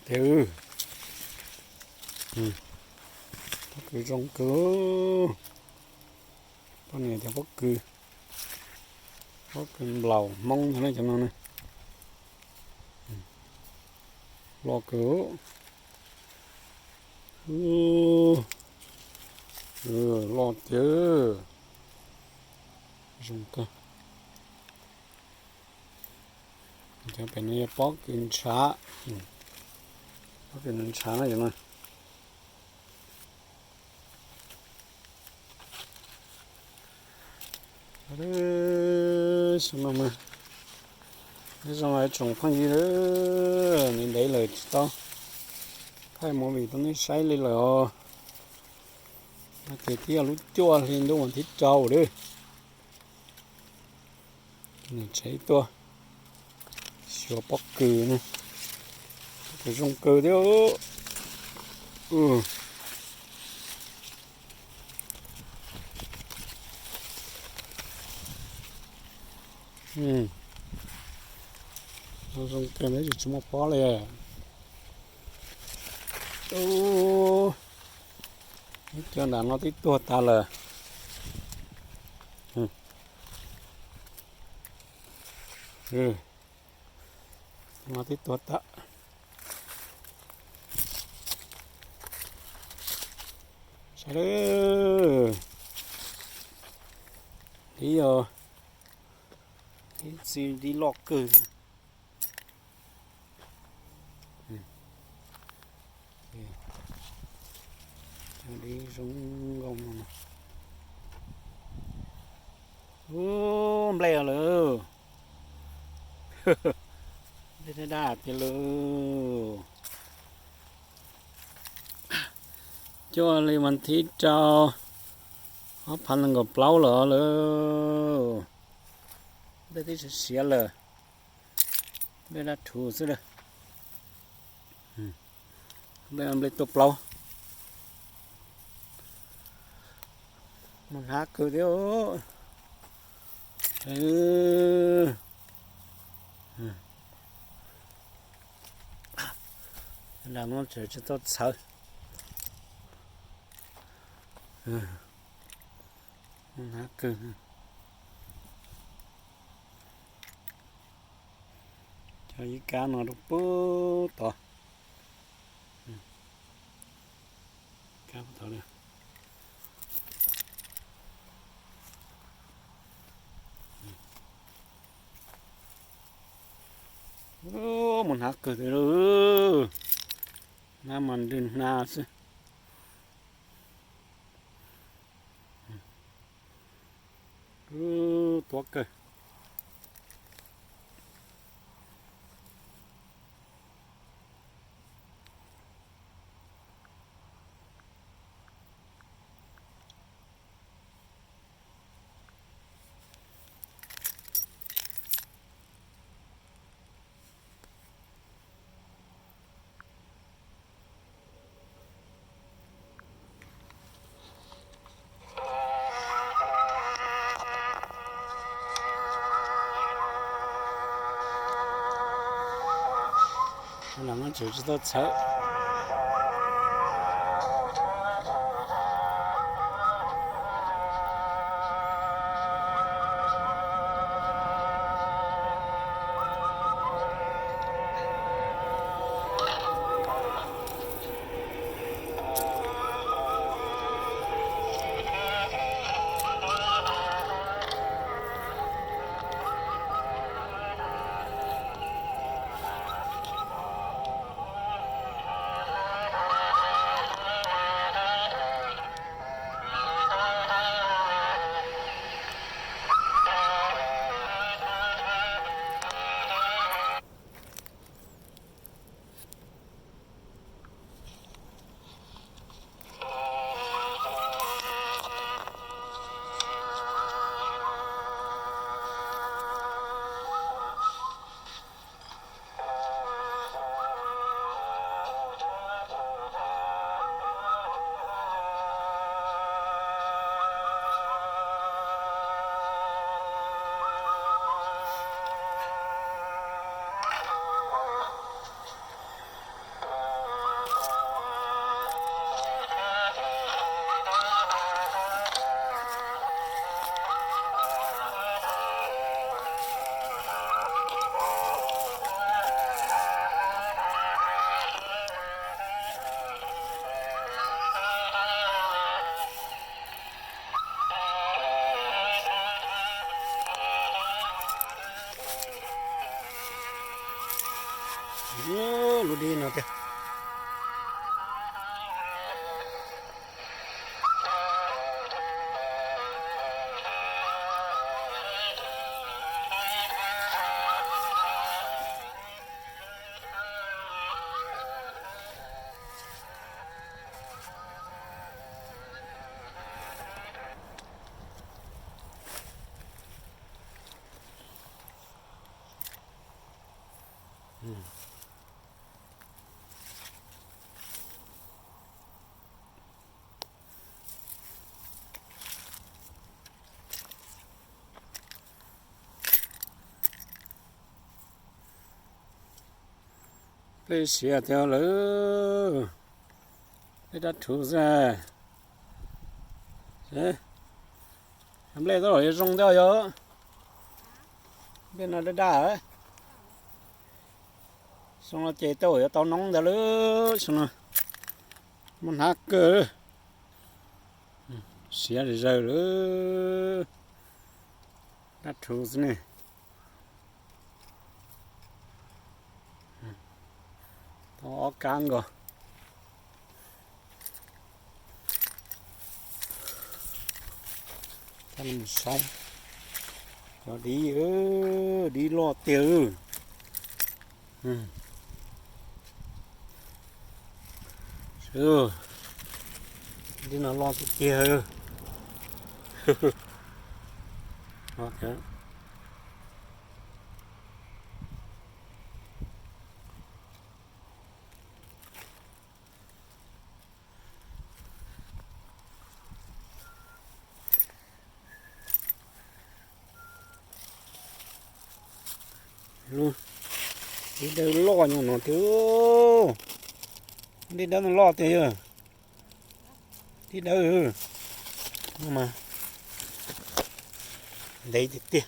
Tiag, pob kws zoo kawg. Poj niam tias pob kws, pob kws nplaum Hmoob ntag cov no ne. Loj kawg. Loj tiag. Zoo kawg. Cov pem no yog pob kws ntshav, pob kws ntshav no. Xyoo no mas nyob zoo tsoom phooj ywg, ntev ntev lawm tsis tau thaij movie rau nej saib li lawm os. No ces twb yog lub cuaj hli ntuj vas thib rau lawm. Niam tsev tuaj xyuas pob kws ne, pob kws zoo kawg thiab. Zoo kawg tab sis tsis muaj pob li. Ib co nram no twb tuag tas lawm. No twb tuag tas. Saib, ib yog ib txwm dib loj kawg. Dib zoo nkauj no. Ub, nplej lawm. Nplej daj daj tiag lauj. Cuaj hli vas thib rau, ob phav nees nkaum plaub lawm lauj. Nplej twb siav siav lawm. Nplej dab rhuv xwb lawm. Nplej, nplej tuaj plaub. Mus hnav kawg thiab. Nram no tseem tsis tau txhawv. Mus hnav kawg. Cov ib kab no rau pub tod. Kab tod. Mus hnav kawg li lauj. Hnav mas nrwg hnav xwb. Tuab kawg. Tseem tsis tau txhawv. Siav tiag lawm, tej dab rhuv xwb. Nplej tau los yuav zoo thiab yog, nplej no daj daj. Xyoo no ces tau yuav tau noob ntag lawm, xyoo no muaj hnab kawg. Siav zawg lawm, dab rhuv xwb ne. Tau ob kab nkaus. Saib cov dib, dib loj tiag. Dib no loj tiag tiag. Dib dawb loj nyob no tiag. Dib dawb no loj tiag yog. Dib dawb mas ntev tiag tiag.